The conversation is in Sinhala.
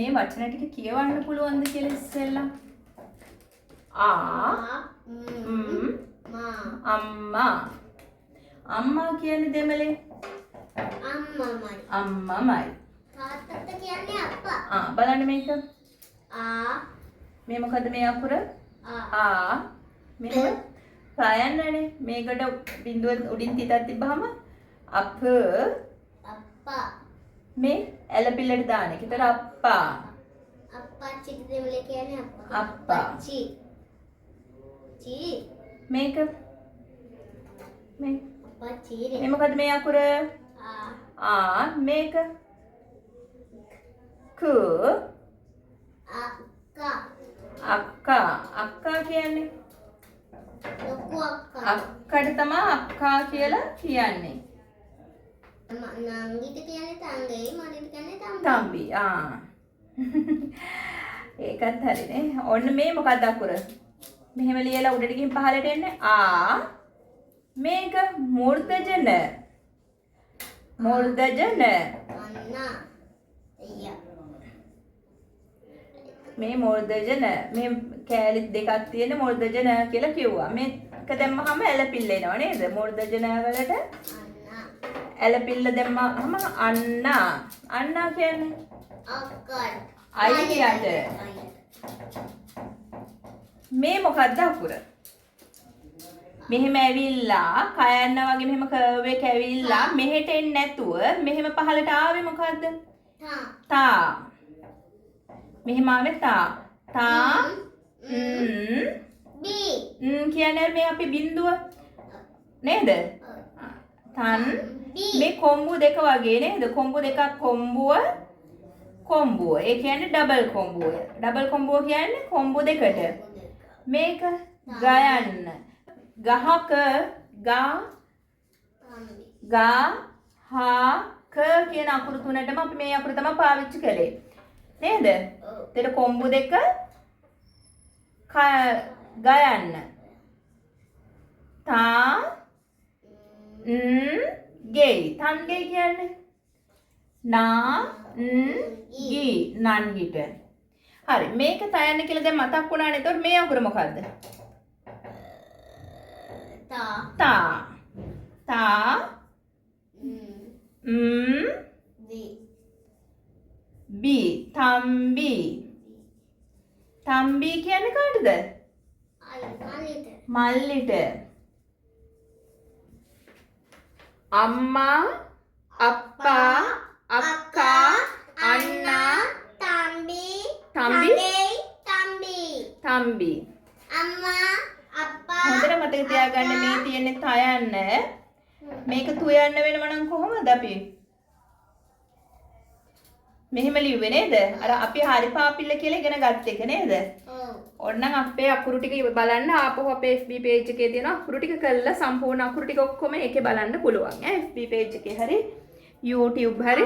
මේ වචන ටික කියවන්න පුළුවන්ද කියලා ඉස්සෙල්ලා. ආ ආ ම් මා. අම්මා. අම්මා කියන්නේ දෙමළේ අම්මමයි. අම්මමයි. තාත්තට කියන්නේ අප්පා. ආ බලන්න මේක. ආ මේ මොකද මේ අකුර? ආ ආ. මෙහෙම පයන්නනේ. මේකට බිඳුව උඩින් තිතක් තිබ්බහම අප අප්පා. මේ ඇලපිල්ලට දාන එක. ඒතර අප්පා. අප්පච්චි දෙමළේ කියන්නේ අප්පා. අප්පා. අප්පච්චි. චි. මේක මේ අප්පච්චි මේ නේ. මොකද මේ අකුර? ආ ආ මේක ක අක්කා. අක්කා. අක්කා කියන්නේ ලොකු අක්කා. අක්කට තමයි අක්කා කියලා කියන්නේ. නංගිට කියන්නේ තංගෙයි, මල්ලිට කියන්නේ තම්බි. තම්බි. ආ ඒකත් හරිනේ. ඔන්න මේ මොකක්ද අකුර? මෙහෙම ලියලා උඩට ගිහින් පහළට එන්න. ආ මේක මූර්ධජ න. මූර්ධජ න. අන්නා. අයියා. මේ මූර්ධජ න. මේ කෑලි දෙකක් තියෙන මූර්ධජ න කියලා කිව්වා. මේක දැම්මහම ඇලපිල්ල එනවා නේද? මූර්ධජ න වලට අන්නා. ඇලපිල්ල දැම්මහම අන්නා. අන්නා කියන්නේ අක්කට. අයියට. අයියට. මේ මොකද්ද අකුර? මෙහෙම ඇවිල්ලා කයන්න වගේ මෙහෙම කර්ව් එක ඇවිල්ලා මෙහෙට එන්නේ නැතුව මෙහෙම පහළට ආවේ මොකද්ද? තා. තා. මෙහෙම ආවේ තා. තා ම් බී. ම් කියන්නේ මේ අපි බිඳුව නේද? තන් බී. මේ කොම්බු දෙක වගේ නේද? කොම්බු දෙකක් කොම්බුව කොම්බුව. ඒ කියන්නේ ඩබල් කොම්බුව. ඩබල් කොම්බුව කියන්නේ කොම්බු දෙකට. මේක ගයන්න. ගහක ගා තම්බි. ගා හා ක කියන අකුරු තුනටම අපි මේ අකුරු තමයි පාවිච්චි කළේ. නේද? ඔව්. එතකොට කොම්බු දෙක ගයන්න. තා න් ගෙයි. තන්ගෙයි කියන්නේ නා න් ගි නන්ගිට. හරි මේක තයන්න කියලා දැන් මතක් වුණානේ. එතකොට මේ අකුර මොකද්ද? තා. තා. තා ම් බී. බි. තම්බි. තම්බි කියන්නේ කාටද? අයි මල්ලිට. මල්ලිට. අම්මා අප්පා අක්කා අන්නා තම්බි. තම්බි? තංගෙයි, තම්බි. තම්බි. අම්මා අප්පා. හොඳට මතක තියාගන්න මේ තියෙන්නේ තයන්න. මේක තුයන්න වෙනව නම් කොහොමද අපි? මෙහෙම ලිව්වේ නේද? අර අපි හරි පාපිල්ල කියලා ඉගෙන ගත්ත එක නේද? ඔව්. ඕන්නම් අපේ අකුරු ටික බලන්න ආපහු අපේ FB page එකේ තියෙන අකුරු ටික කරලා සම්පූර්ණ අකුරු ටික ඔක්කොම ඒකේ බලන්න පුළුවන් ඈ. FB page එකේ හරි YouTube හරි.